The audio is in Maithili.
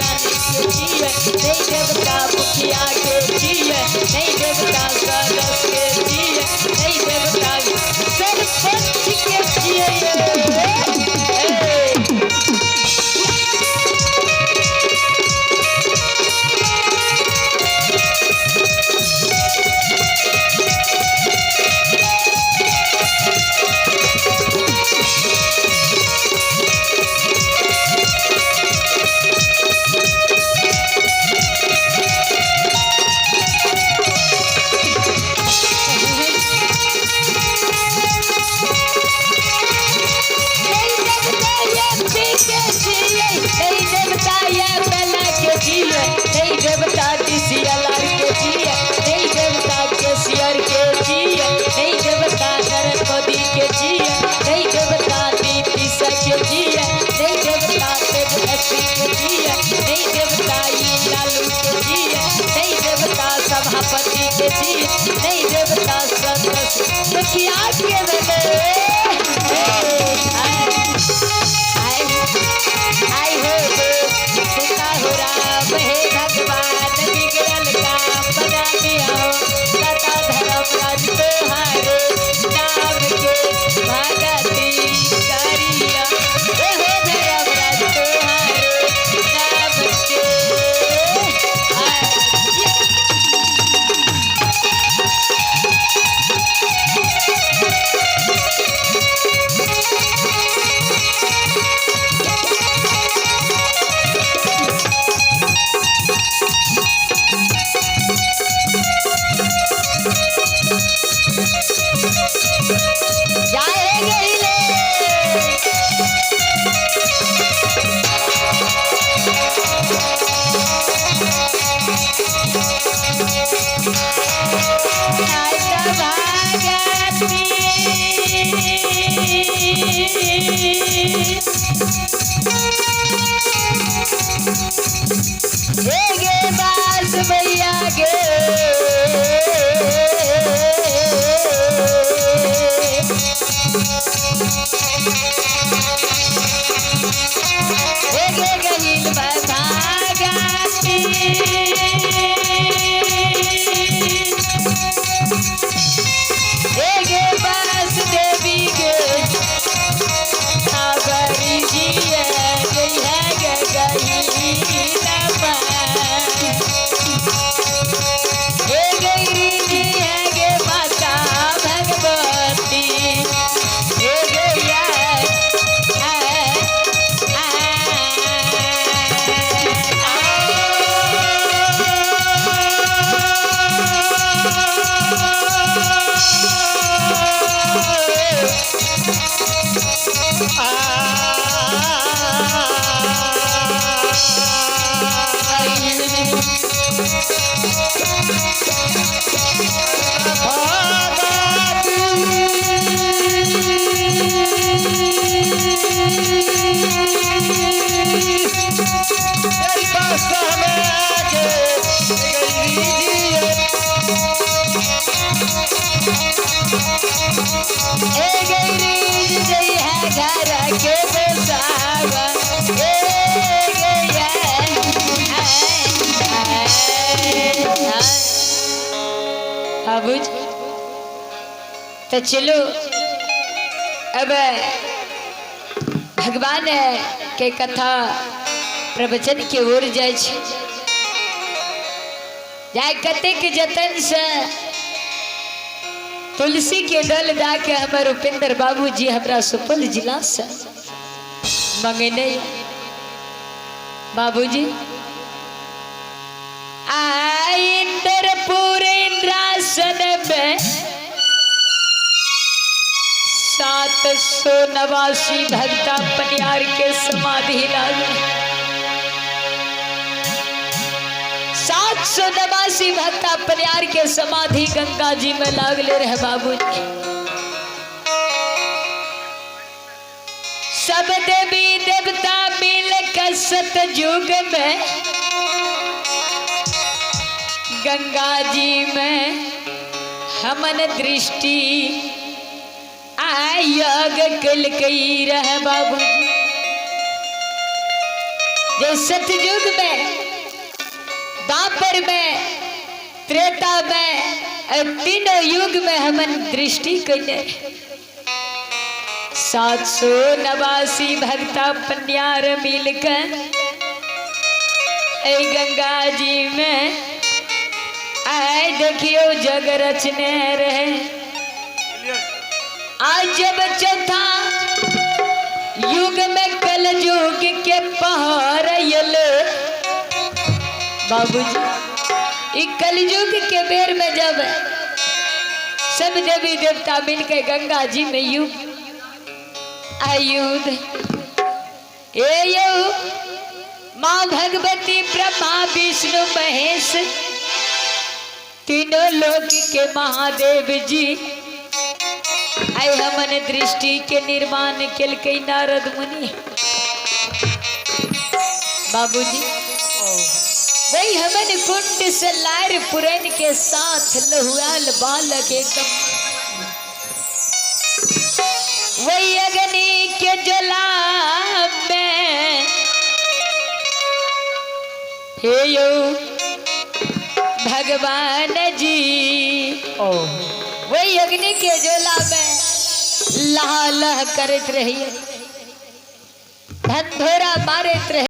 रानी के छियै, नहीं देवता मुखिया के छियै, नहीं देवता सदस्य के छियै, नहीं देवता सरपंच के छियै। नहीं देवता ये पी के छियै, नहीं देवता ये बेला के छियै, नहीं देवता डीसीएलआर के छियै, नहीं देवता केसीआर के छियै, नहीं देवता नरेंद्र मोदी के छियै, नहीं देवता नीतीश के छियै, नहीं देवता तेजस्वी के छियै, नहीं देवता ई लालू के छियै, नहीं देवता सभापति के छियै, नहीं देवता सदस्य मुखिया के भेलै। आय हो गो सीता हो राम, हे भगवान बिगड़ल काम बना दिया हो, दाता धर्म राज तोहारे नाम के भगती करिया, हे हो धर्म राज तोहारे नाम के। आय जाए गईले। आय त भागती हे गे बास भैया गे, हे गे गहिल भागती, हे गे बास देवी गे आबरी जिए गई है गे गहिल हे गैरी जी है गे माता भगवती, हे गैया ए गैरी जी है घर के बसावा, ए गैया। बाबूजी तो चलो अब भगवान के कथा प्रवचन के ओर जाइ छै। जाय कतेक जतन से तुलसी के दल दा के हमर उपेंद्र बाबूजी हमरा सुपौल जिला से मंगेने बाबूजी। आ इंद्रपुर इंद्रासन में 789 भक्ता पनियार के समाधि लागल। 789 भक्ता पनियार के समाधि गंगा जी में लागले रहे बाबूजी। सब देवी देवता मिल के सतयुग में गंगा जी में हमन दृष्टि आयोग कलकई रहे बाबूजी। जे सतयुग में, दापर में, त्रेता में, तीनों युग में हमन दृष्टि कैने। 789 भक्ता पन्यार मिलकर गंगा जी में आए देखियो जग रचने रहे। आज जब चौथा युग में कल युग के पहाड़ यल बाबूजी, कलयुग के बेर में जब सब देवी देवता मिलके गंगा जी में युग आयुध ए you माँ भगवती ब्रह्मा विष्णु महेश तीनों लोक के महादेव जी आई हमन दृष्टि के निर्माण केलकै नारद मुनि। बाबूजी वही हमन कुंड से लार पुरन के साथ लहुआल बालक एकदम वही अग्नि के जला में हे यो भगवान जी वही अग्नि के ज्वाला में लहा लह करत रहिए, धंधोरा मारत रहे।